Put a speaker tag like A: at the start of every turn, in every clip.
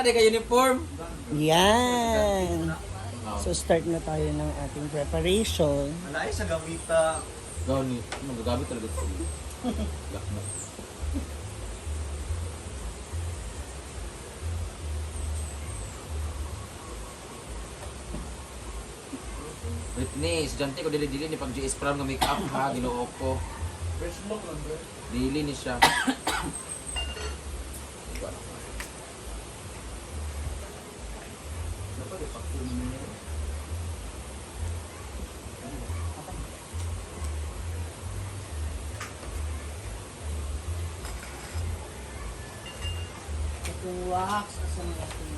A: di ka uniform.
B: Yan. So start na tayo ng ating preparation.
C: Wala ay sa gamita.
A: Gani, magagamit talaga ito. Lakmo. Britney, estudyante ko dili-dili ni pag GS prom nga make-up ha, Ginoo ko.
C: Fresh look lang bro.
A: Dili ni siya.
C: Dapat ipakto niya.
B: Itong wax, asa na natin?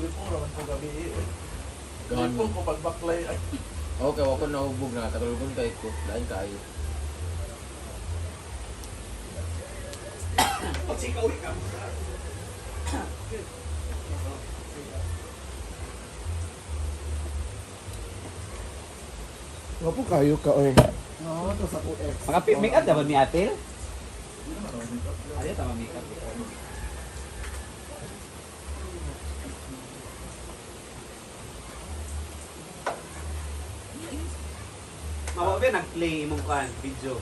C: Lipong raman ko gabi eh.
A: Gani.
C: Lipong ko pagbaklay ay.
A: Okay, wako na hubog na katulgon kay ko. Lain kaayo.
C: Pagsikaw ka.
D: Wapo kayo ka, oy.
B: No?
E: Mga make up dapat ni ate? Ayaw tama make up. Mawa ba nag-play imong kan video?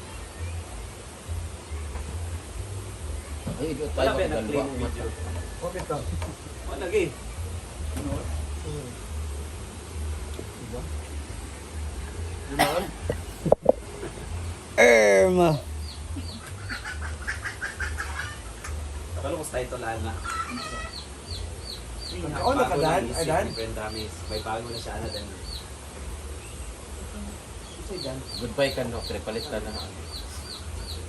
A: Ay, idiot
E: Wala
A: tayo
E: ba nag-play
A: dalawa.
E: imong video?
D: Okay ka.
E: Wala lagi.
B: Erm.
E: Kabalo ko sa title ana.
D: Nagkaon na ka, Dan? Ay, Dan?
E: Brenda Ramis. May bago na siya ana dan.
A: Goodbye ka no, pre palit ka na.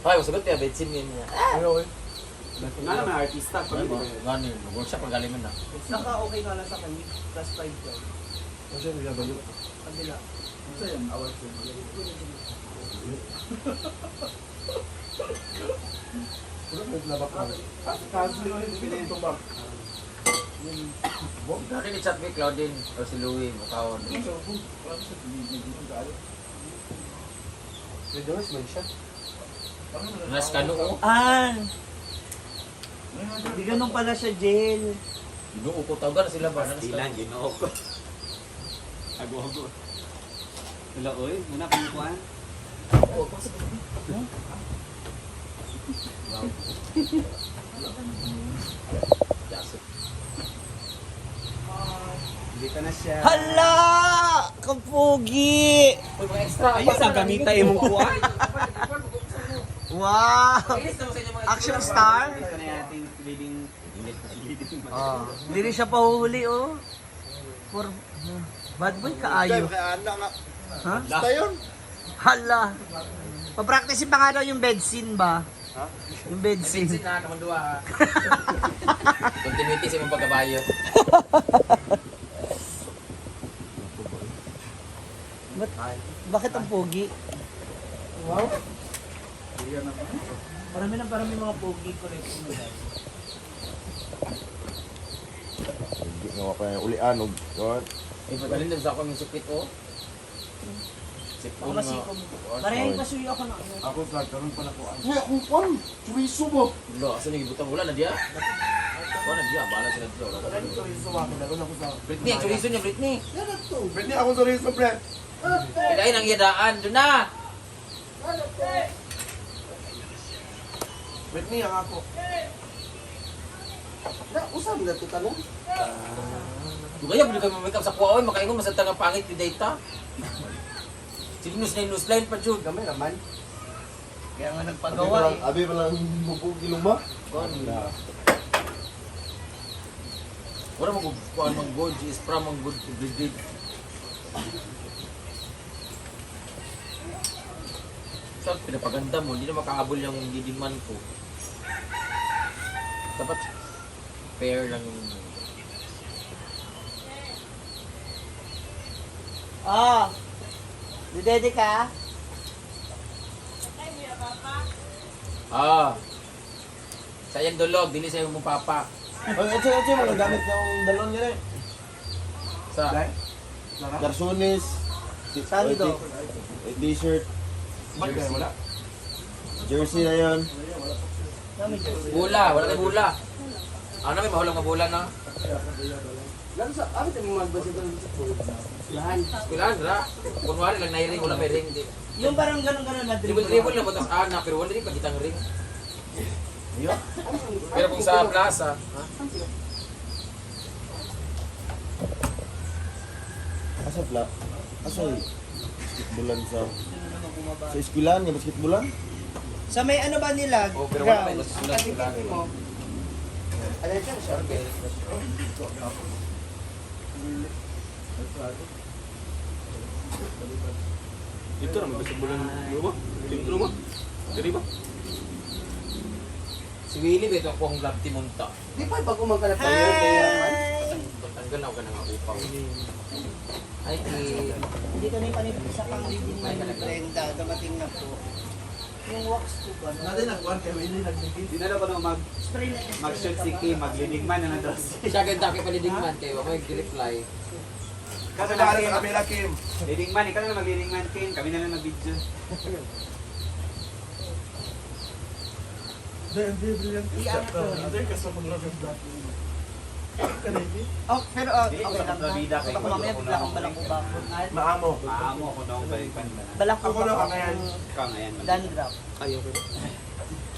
A: Ay, masagot ya bedsin niya.
D: Ano, oy?
E: Nga naman artista pa
A: Ano? Gani, mag-workshop ang galing man na.
B: Saka okay nga lang sa kanya. Plus 5 daw.
D: Ano siya nagabalo?
B: Kabila.
C: Sa yan award sa
D: Wala ko naglabak ka.
C: Ah, kaso yun, hindi ko tumbak.
A: Gani ni chat mi Claudine o si Louie mukaon.
D: Rejoice man siya.
A: Nas kanu oh.
B: Ah! Di ganun pala siya, jail.
A: Ginoo ko tawagan sila ba? Nas
E: Pastilan, ginoo ko. Ago-ago. Wala, oy. Muna kang kuhan. Dito na siya.
B: Hala! Kapugi!
A: Uy, mga extra.
E: Ayun ang gamita imong kuhan.
B: Wow!
A: Ilis naman sa inyo mga
B: Action star?
E: Dito na yung ating leading leading man.
B: Oh, hindi rin siya pahuhuli, oh. For, bad boy kaayo.
D: Kaya anak nga.
B: Ha?
D: Basta yun.
B: Hala! Papractice pa nga daw yung bed scene ba? Yung bed scene.
A: Sin na kamandua ha. Continuity sa imong pagkabayo.
B: Ba't, bakit ang pogi?
D: Wow.
B: Parami na parami mga pogi collection na guys.
D: Hindi nga pa yung ulian og kuan.
A: Ay, padalhin din sa ako yung sipit oh. Sipon
B: Ako
A: nga.
B: masiko mo. Parehing pasuyo ako na ano.
C: Ako sa karon pa na ko.
D: Nga akong kuan, chorizo mo.
A: Lo, asa ni gibutang wala na diya? Wala na diya, bahala sila diya. Wala
D: Wala
A: na.
D: chorizo ba? Meron ako sa.
A: Britney, ang chorizo niya, Britney.
D: Britney, akong chorizo, pre.
A: Pilain ang iyadaan, doon na.
D: Britney, ang ako. Na, usam na to tanong.
A: Dugaya, pwede kami make up sa kuha, oy, makaingon, masanta nga pangit ni data. Sige, nus na line pa, Jude.
D: Gamay naman.
B: Kaya nga nagpagawa eh.
D: Abi pa lang mubugi luma.
A: Gani. Wala mo kuan mang good, is from mang good to brigade. Sa pinapaganda mo, hindi na makahabol yung leading man ko. Dapat fair lang yung
B: Ah! Didede ka?
A: Ah. Sayang dulog, dili sa imong papa.
D: Ay, ito, ito, mga gamit ng dalon nila.
A: Sa
D: Garsones.
B: Sando.
D: T-shirt. Ba't kaya wala? Jersey na yun.
A: Bula, wala na bula. Ano may mahulang nga bula na?
D: Lalo sa, ano tayo magbasa doon sa Lahan.
A: Eskwelahan ra. Kunwari lang na ring, wala may ring. Di.
B: Yung parang ganun-ganun na
A: Dribble dribble lang batas ana pero wala rin pagitang ring.
D: Ayun.
A: Pero kung sa plaza, ha?
D: Asa pla? Asa basketballan sa eskwelahan nga basketballan?
B: Sa may ano ba nila?
A: Oh, pero wala may
B: Ground.
A: nasusulat sila.
E: Dito ra may basketballan mo ba? Dito mo? Diri ba?
A: Si Willie ba ito ang love team unta.
D: Di pa pag umang ka na player kaya man.
B: Hi!
A: Tanggal na ako ka ng upaw. Ay, ki.
B: Dito na yung panip sa pang reading ni Brenda. Dumating na po. Yung wax ko ba?
C: Natin nagkuhan kay Willie nagbigay.
E: Di na daw ko na mag
B: Spray na.
E: mag-shoot si Kim, maglilig man na daw siya.
A: Siya ganda kay paliding man kayo, ako yung reply.
C: Kasi na sa kamera Kim.
E: Leading man, ikaw na lang mag-leading man, Kim. Kami na lang mag-video.
C: Hindi, brilliant. Hindi kasi mag-rubber black.
B: Oh, pero oh,
E: Dili ko
B: okay
E: sa
B: lang ha.
E: kontrabida kay
B: Baka mamaya bigla akong balakuba.
D: Maamo.
E: Maamo ako noong balikan ba na.
B: Balakuba
C: Ako na, kakayan.
E: Ikaw ngayon.
B: Dandruff.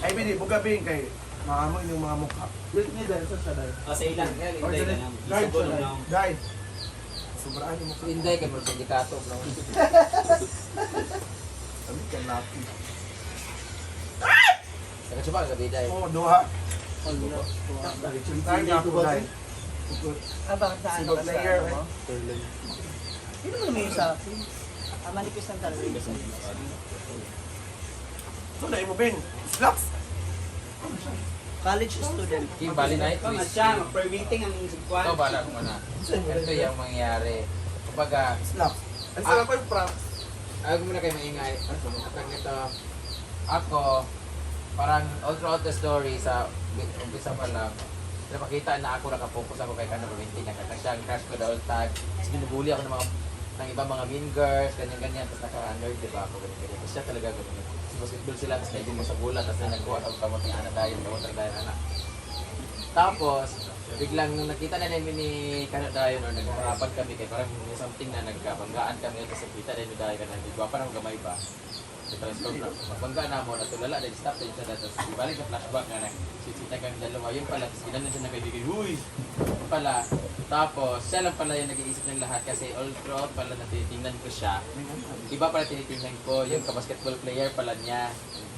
C: Ay, bini, bugabing kay maamo inyong mga mukha. Britney dahil sa siya dahil.
E: O sa ilang, kaya
C: Or
E: inday ka lang.
C: Guard
E: Isabol
C: siya dahil.
E: noong.
C: Guard. Sobraan yung mukha.
A: Si Inday kay mo sindikato bro.
C: Kami kay lucky.
A: Saka chupa ka biday.
C: Oo, duha. Tayo na ako dahil.
B: Ah, bakit na ano
C: Single
B: ka sa
C: player,
B: ano mo? Hindi mo naman yung sa akin. Ah, manipis lang talaga.
C: So, na mo Bing. Slacks!
B: College student.
A: Kim bali na
E: Ikaw na
A: twist.
E: siya, mag-permitting ang kuwan.
A: Ito bala kung ano. Ito yung mangyari. Kumbaga,
C: Slacks. Ang sarap ko yung props.
A: ayaw ko muna kayo maingay. At ito, ako, parang all throughout the story sa umpisa pa lang, napakita na ako nakapokus ako kay Kano Valentina kaya siya ang crush ko the whole time. Tapos binubuli ako ng ibang mga mean girls, ganyan-ganyan, tapos naka-nerd, di ba ako, ganyan-ganyan. Tapos siya talaga ganyan. Tapos basketball sila, tapos naibig mo sa bola, tapos na nagkuha ako kamot ni Ana dahil, kamot na dahil, Ana. Tapos, biglang nung nakita na namin ni Kano Dayon or nag-uarapan kami kay parang may something na nagkabanggaan kami tapos nakita na ni Dayon na nagwapa ng gamay ba. Sa transform na. Magbangga na mo, natulala, then stop din siya tapos ibalik na flashback na nagsisita kami dalawa. Yun pala, tapos ginanon siya ng kaibigan, huy! Yun pala. Tapos, siya lang pala yung nag-iisip ng lahat kasi all throughout pala na tinitingnan ko siya. Iba pala tinitingnan ko, yung kabasketball player pala niya.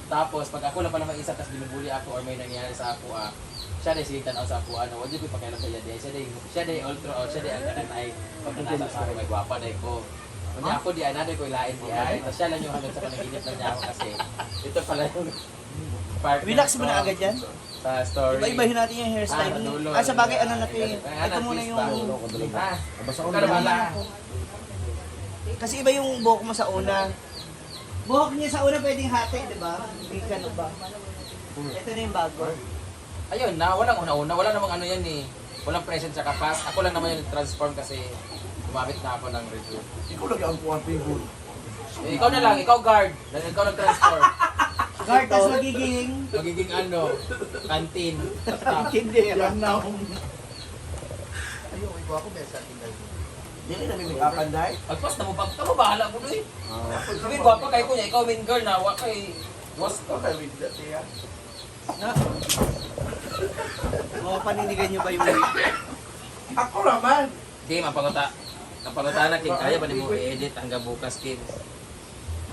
A: Tapos, pag ako lang pala mag-isa, tapos binubuli ako or may nangyari sa ako, siya na sige tanaw sa ako, ano, wag ko pakialam sa iya diay. Siya day all throughout, siya day ang tanan ay pag nasa sa ako, may gwapa day ko. Kunya ako di ay naday ko ilain di ay. Tapos siya lang yung hanggang sa panaginip lang niya ako kasi ito pala yung partner
B: Relax mo na
A: ko
B: agad yan.
A: sa story.
B: Iba-ibahin natin yung hairstyle.
A: Ah, dulo.
B: Ah, sa bagay, ano natin.
A: Ah,
B: Ito muna
A: twist
B: yung...
A: ba?
D: Ako talaga.
A: Ah,
D: Abasa ko
A: ikaw na
D: na.
A: bala.
B: Kasi iba yung buhok mo sa una. Buhok niya sa una pwedeng hati, di ba? Hindi ka ano ba? Ito na yung bago.
A: Ayun na, walang una-una. Wala namang ano yan eh. Walang present sa past. Ako lang naman yung transform kasi gumamit na ako ng review.
C: Ikaw lagi ang kuhan, Pigul.
A: Eh, ikaw na lang, ikaw guard. Dahil ikaw nag-transform.
B: Guard, tas magiging...
A: Magiging ano, canteen. Staff.
B: Hindi.
C: Yan na akong...
D: Dili na may make-upan dai.
A: Pagpas na mo, pag mo bahala mo doy. Sabi, gwapa kayo ko niya, ikaw main girl na, wa kay was
C: Ikaw tayo with that, yeah.
B: Oh, panindigan niyo ba yung...
C: Ako naman!
A: Kim, ang panguta. Ang pangutana, Kim, kaya ba nimo i-edit hanggang bukas, Kim?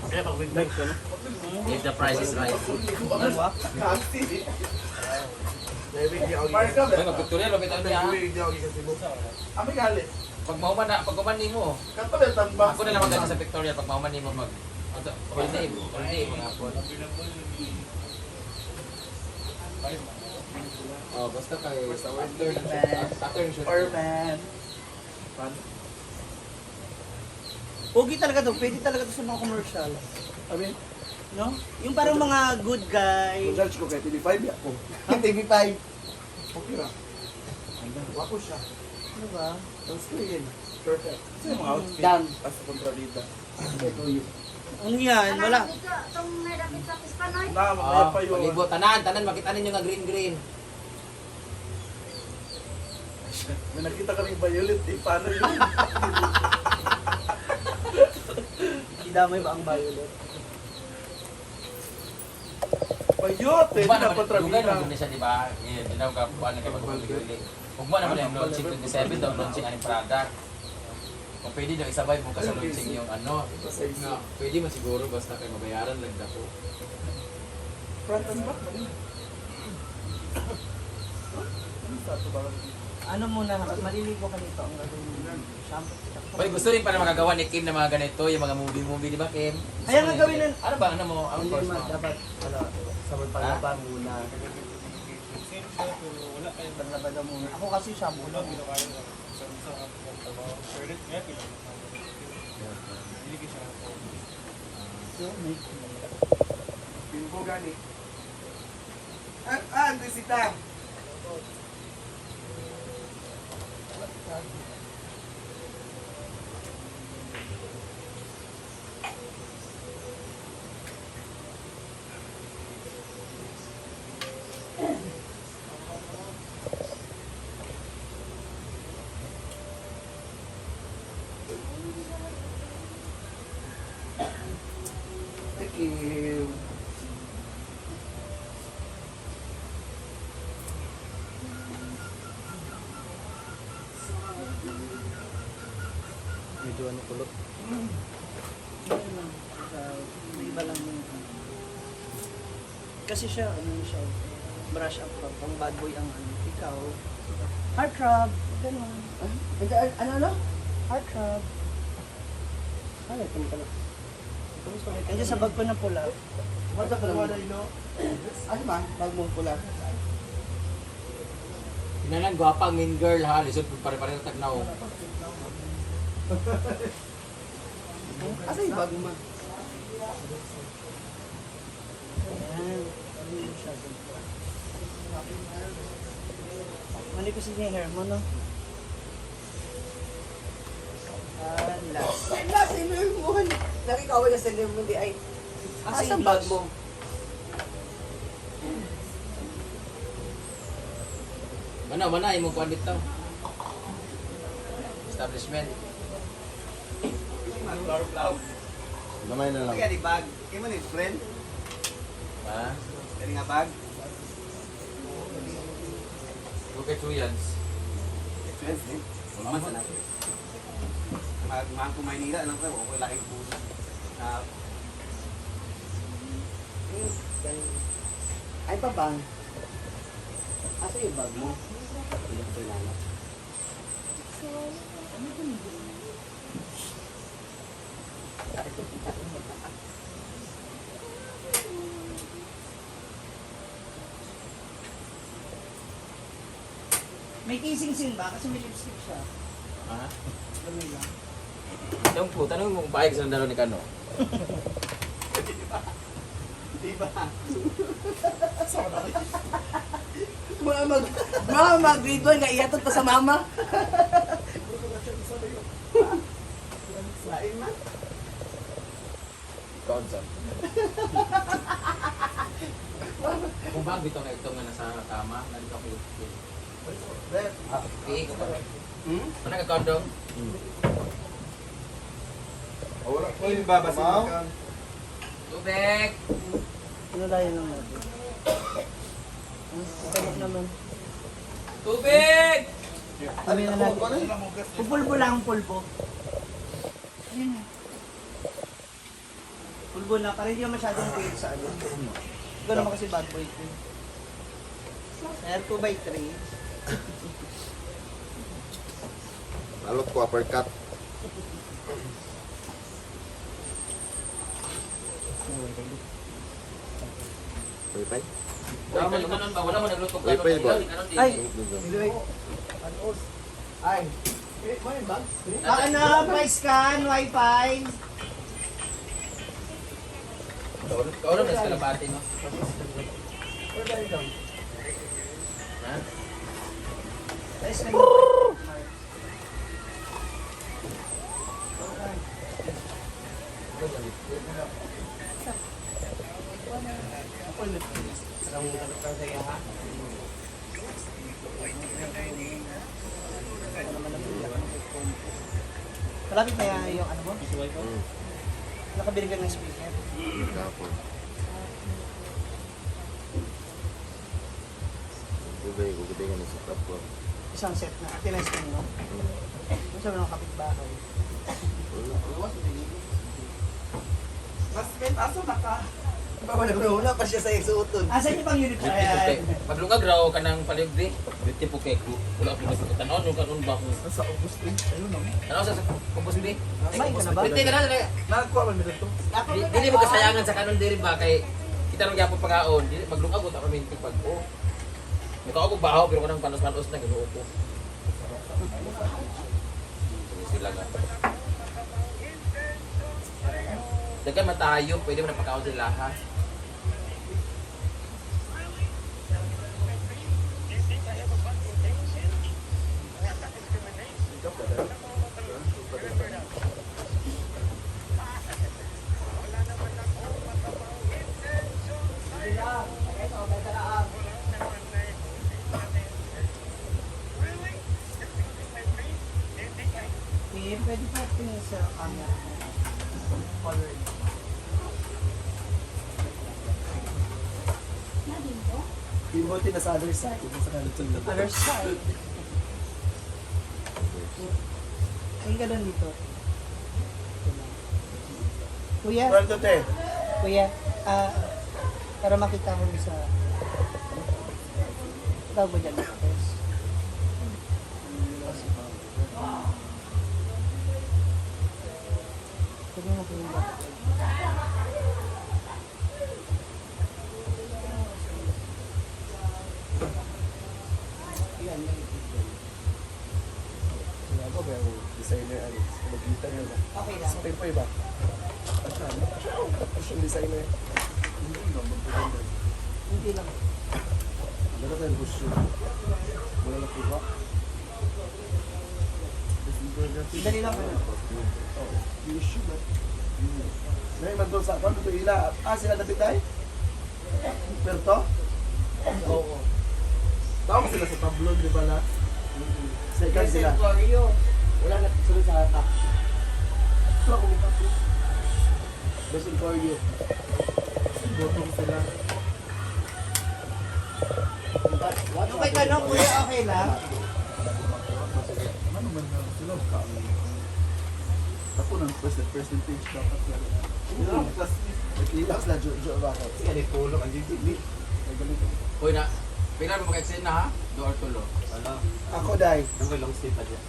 C: Kaya pag-wig
A: If the price is right.
B: Yung wax?
C: Kasi. Marka
A: Ay, magpictorial, mapit ang niya.
C: Ami gali.
A: Pag mahuman na, pag human nimo,
C: Kato na tamba.
A: ako na lang magdala sa pictorial pag mahuman nimo mag all day, mga po. Oh, basta kay after ng shoot, after ng shoot.
B: Or man. Pogi talaga to. Pwede talaga to sa mga commercial.
C: Abi,
B: No? Yung parang mga good guy.
C: judge ko kay TV5 ya ko.
B: TV5.
C: Okay ra. Wako siya.
B: Ano ba?
C: Ang screen. Perfect. Sa mga outfit.
B: Done.
C: As kontrabida.
B: Ano yan? Wala.
F: Dito, itong may dapit sa Pispanoy.
C: Na, mamaya
A: Ah,
C: pa yun.
A: palibot. Tanan, tanan, makita ninyo nga green green.
C: May nakita kaming violet eh. Paano yun?
B: Idamay ba ang violet?
C: Bayot! Eh,
A: Ugma
C: di na
A: naman, dugay
C: kontrabida.
A: naman gud siya, di ba? Eh, di na ka kuan kay pag-uli. Ugma naman yung launching 27 daw launching aning product. Kung pwede daw isabay mo ka sa launching yung ano. Nga, pwede mo siguro basta kay mabayaran lang dako.
C: Front and back man yun. Ano sa ito ba?
B: Ano muna, maliligo ka nito. Ang gagawin mo. Shampoo. Shampoo.
A: Uy, gusto rin pala makagawa ni Kim ng mga ganito, yung mga movie-movie, di ba Kim? Gusto
B: Kaya
A: mo
B: nga
A: rin
B: gawin
A: ganito. Ano ba, ano mo, ang
D: Hindi
A: course
D: man,
A: mo?
D: dapat, ano, sa paglaba muna.
B: Paglaba daw muna. Ako kasi shampoo lang. So, may
C: Bimbo gani. Ah, ah, Andresita. Thank you.
D: Medyo ano kulot.
B: Ayun lang. May iba lang yung ano. Kasi siya, ano siya, brush up pa, pang bad boy ang ano. Ikaw, heartthrob, ganun.
D: Ano, ano, ano?
B: Heartthrob.
D: Ano, ito pala.
B: Andiyan sa bag ko na pula.
D: Wala ka naman. Ano ba? Bag mong pula.
A: Tinanan, gwapa ang main girl ha, lisod pare-pare na tagnaw.
D: Asa yung bag mo? ma?
B: Ayan. Ano yun siya, ganito. Mali ko siya yung hair mo, no? Ah, last.
D: Wala, sino yung mo? Nakikawa na sa mo, di ay.
B: Asa
D: Asa
B: yung
D: ang bag
B: blush?
D: mo?
A: Mana, mana, imong kuan dito. Establishment.
G: Gamay na lang.
D: Kaya di bag. Kaya mo ni friend?
A: Ha?
D: Kaya nga bag?
A: Okay, Chuyans.
D: Friends din. Wala man sa natin. Mag mga ko Maynila lang kayo, okay laing puso. Ah, Ay, papa. Asa yung bag mo? Hindi ko kilala.
B: May kissing scene ba? Kasi may lipstick siya.
A: Ha?
B: Ganun lang.
A: Tanong po, tanong mo kung paayag sa dalawa ni Kano.
D: Diba? Mga mag mga mag grade 1 nga ihatod pa sa mama. Sain man.
A: Kaon sa. Kung bag dito nga ito nga nasa kama, nandito ako yung Okay, ko pa.
D: Hmm?
A: Ano ka kondom?
G: Wala ko
C: Uy, babasin ka.
A: Tubig!
B: Ano tayo lang natin? Ito naman.
A: Tubig!
B: Sabi na natin. Pupulbo lang, pulbo. Ayun na. Pulbo na, parang hindi na masyadong paid sa ano. Ikaw naman kasi bad boy ko. Sir, 2 by 3.
G: Alot ko uppercut. Wifi?
A: Wala mo kanon ba? Wala mo nagluto kanon.
G: Wifi ba?
B: Ay!
D: Ay. Eh, may bag?
B: Ano, price scan, wifi.
A: Kaulong na sa kalabati, no? Ha?
B: Price scan. Malapit na yan yung ano mo? Nakabili ka ng speaker.
G: Kapon. Gubay, gubay ka na sa platform.
B: Isang set na. Tinesting mo. Ano sabi ng kapitbahay?
G: Wala.
C: Classmate, aso na ka?
D: Bawal na pa siya sa isuoton.
B: Asan yung pang uniform?
A: Beauty po kay.
B: Ayan.
A: Paglungag raw ka ng palihog di. Beauty po kay. Wala ko na sa tanon yung kanon ba kung
C: Nasa August eh. Ayun na.
A: Ano sa kumpos di?
B: Kumain ka na ba?
A: Beauty ka na dali.
C: Nakakuha man nito.
A: Dili mo kasayangan sa kanon diri ba kay kita ron gyapon pagaon. Dili maglungag unta kami pag oh. Mukha ako bahaw pero kanang panos-panos na Ginoo ko. Sige sila nga. Daghan man tayo, pwede mo na pagkaon sila ha.
B: Eh, pwede pa tingin sa camera. Color.
C: Pivote na sa other side. Sa kanito.
B: Other side. Tingin ka doon dito. Kuya,
C: Pronto te.
B: kuya, ah, para makita ko sa tawag mo dyan, Marcos. Pwede mo kuya.
C: Wala ko ba yung designer ano? Magkita niyo ba?
B: Okay lang.
C: Sa Paypay ba? Fashion designer.
B: Hindi lang.
C: Wala tayong gusto. Wala na po ba?
B: Dali lang.
C: Oo. Issue ba? May man doon sa kwan, ito ila. Ah, sila dapat tayo? Perto?
B: Oo.
C: Tawag sila sa tablon, di ba na? Second sila.
D: Wala na sunod sa tax.
C: Sila kumita. Best in choreo. Botong sila.
B: Yung kay Kano, kuya, okay lang.
C: Ano man na sila? Ako ng percentage dapat sila. Nag-ilaw sila, Jo, bakit?
D: Kasi ano tulong ang gigil.
A: Hoy na, pila mo maka-extend na ha? Do or tulo.
D: Wala.
C: Ako, Day.
D: Nang ko long stay pa diyan.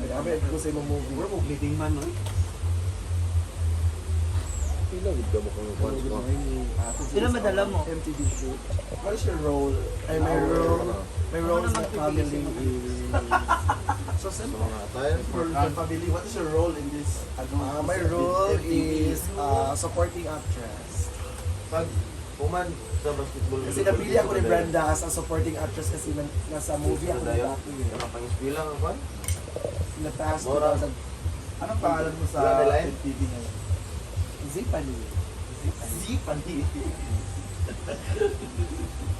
C: Grabe, ko sa imong movie.
D: Bro, mo bleeding man no.
G: Pila gud ka mo kung kwan ko.
B: Sila madala mo.
C: MTV shoot. What is your role? Ay, my role
B: Ako
C: in the
B: naman
C: family
B: pipiliin.
C: is... So,
G: Sa
C: simple.
G: mga attire.
C: Role in the family. What is your role in this? Ano, my role is supporting actress.
G: Pag human sa basketball.
C: Kasi napili ako ni Brenda as a supporting actress kasi nasa movie ako ni dati eh.
G: Ano pang isbilang ang kwan?
C: In the past
G: Mora.
C: 2000.
H: Anong pangalan mo sa
G: Wala na line?
H: MTV ngayon?
C: Zipani.
H: Zipani.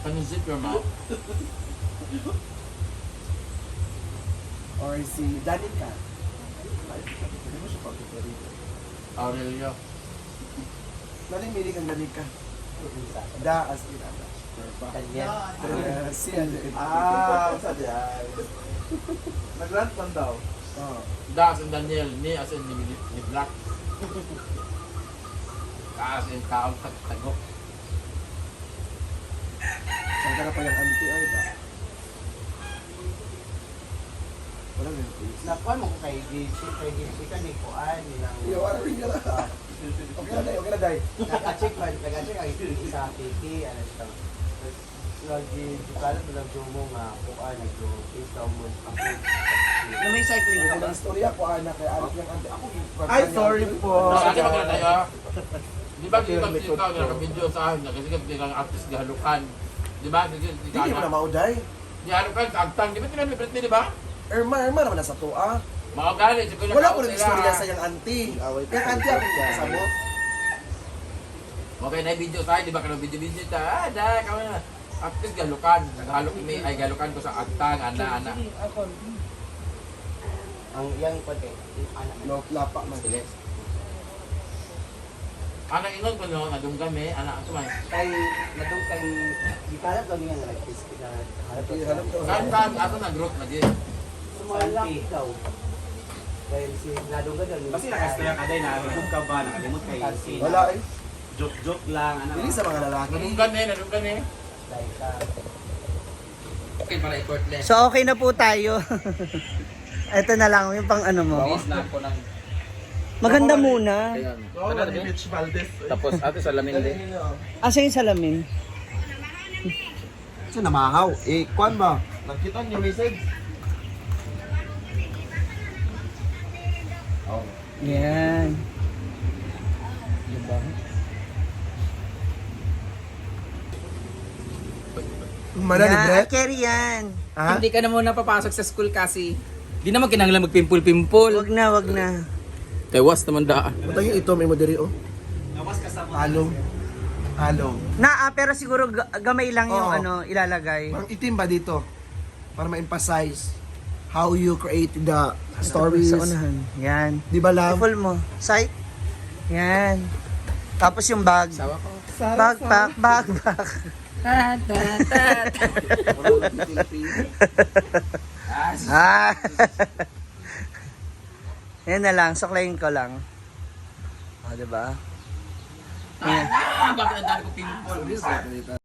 A: Can you zip your mouth?
C: Or si Danica.
H: Hindi mo siya pagkikarito.
A: Aurelio.
C: Maling meaning ang Danica. Da as in ano.
D: Daniel.
C: Si ano.
H: Ah, sa diyan. Nag-rant man daw.
C: Oh.
A: Da as in Daniel, ni as in ni Black. Ka as in kaong tagtagok.
C: Saan ka na pa yung auntie ay ba? Wala rin please.
D: Nakuha mo ko kay GC, kay GC ka ni Kuan nilang
C: Yo, ano rin ka na? Okay na day, okay na day.
D: nag-check man, nag-check ang sa TT ano siya. Tapos lagi dukalan mo lang mo nga kuan nagdo face down mo ang
B: Na may cycling ka ba?
C: Ang istorya ko anak kay anak yung auntie. Ako
H: Ay, sorry po.
A: Sa akin ako na tayo ah. Di ba ikaw na naka-video sa akin kasi kasi kang artist gihalukan. Di ba? Sige, di ka
C: Hindi mo na
A: na.
C: mauday.
A: Gihalukan sa agtang. Di ba tinanong ni di ba?
C: Irma, Irma naman nasa tuwa.
A: Mga gali, siguro
C: Wala ko nag-istorya sa yung auntie. Yung auntie ako kasabot.
A: Okay na video tayo, di ba kano video-video ta. Ah, da kamo na. At least galukan, nagalok mi ay galukan ko sa agtang ana ana.
B: Sige, ako.
D: Ang iyang kuan kay anak.
C: No, lapa man.
A: Bilis. Ana ingon ko no, nadunggan mi, ana ato man.
D: Kay nadung kay gikalat daw niya nga nag-kiss na harap daw.
C: Harap daw.
A: Kan kan ato na group na di.
D: Sumalaki daw. Dahil si nadunggan daw.
E: Kasi nakastorya ka day na nagug ka ba nakalimot kay si
C: Wala eh.
E: joke joke lang ano.
C: Dili sa mga lalaki.
A: Nadunggan mi, nadunggan mi.
D: Dahil sa
A: Okay para i-court.
B: So okay na po tayo. Ito na lang yung pang ano mo.
A: Miss na ako ng
B: Maganda muna.
A: Ayan.
C: Oo, ni Mitch Valdez.
A: Tapos ato sa lamin din.
B: Asa yung salamin?
G: Sa namahaw. Eh, kuan ba? Nakita niyo message?
B: Yan. Diba?
C: Mana ni
B: Yan,
C: Brett?
B: carry yan.
C: Ha?
A: Hindi ka na muna papasok sa school kasi. Di naman kinahanglan magpimpul-pimpul.
B: Wag na, wag na.
A: Tewas naman da.
C: Butang yung ito, may mo diri oh. Along. Along.
B: Na, ah, pero siguro gamay lang yung
C: Oo.
B: ano ilalagay.
C: Parang itim ba dito? Para ma-emphasize how you create the stories.
B: Sa unahan. Yan.
C: Di ba lang?
B: I-full mo. Sight. Yan. Tapos yung bag.
A: Sawa ko.
B: Backpack, backpack. Ah. Yan na lang, suklayin ko lang. O, oh, diba?
A: Ah, bakit ang dami ko pimpul?